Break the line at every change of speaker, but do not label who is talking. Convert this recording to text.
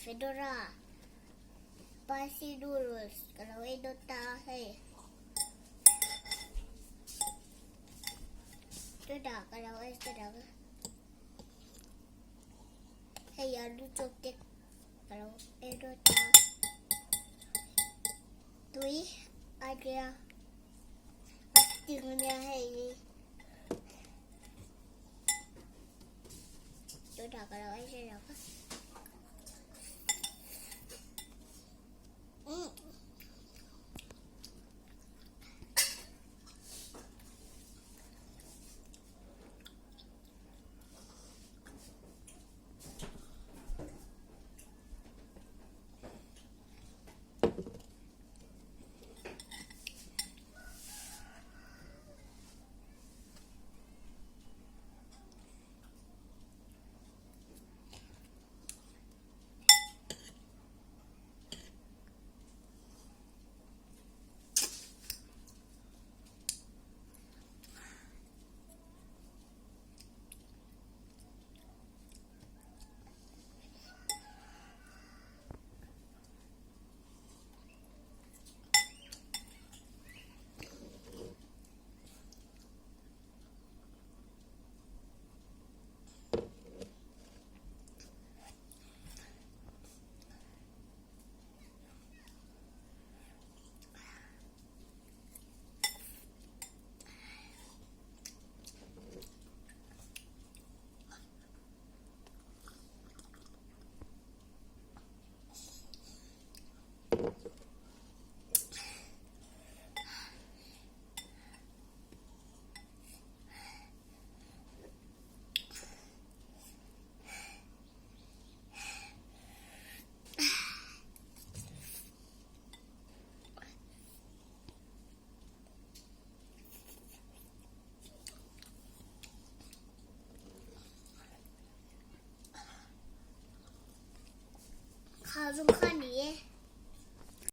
Fedora spicy noodles ka lo ei dawn ta a hei. Chutah ka lo ei ta dang a. Hei alu chawp te ka lo ei dawn ta a. Tui a nia a ting nia hei hi. Chutah ka lo ei ta dang a. Umm. Kha zawng kha ni.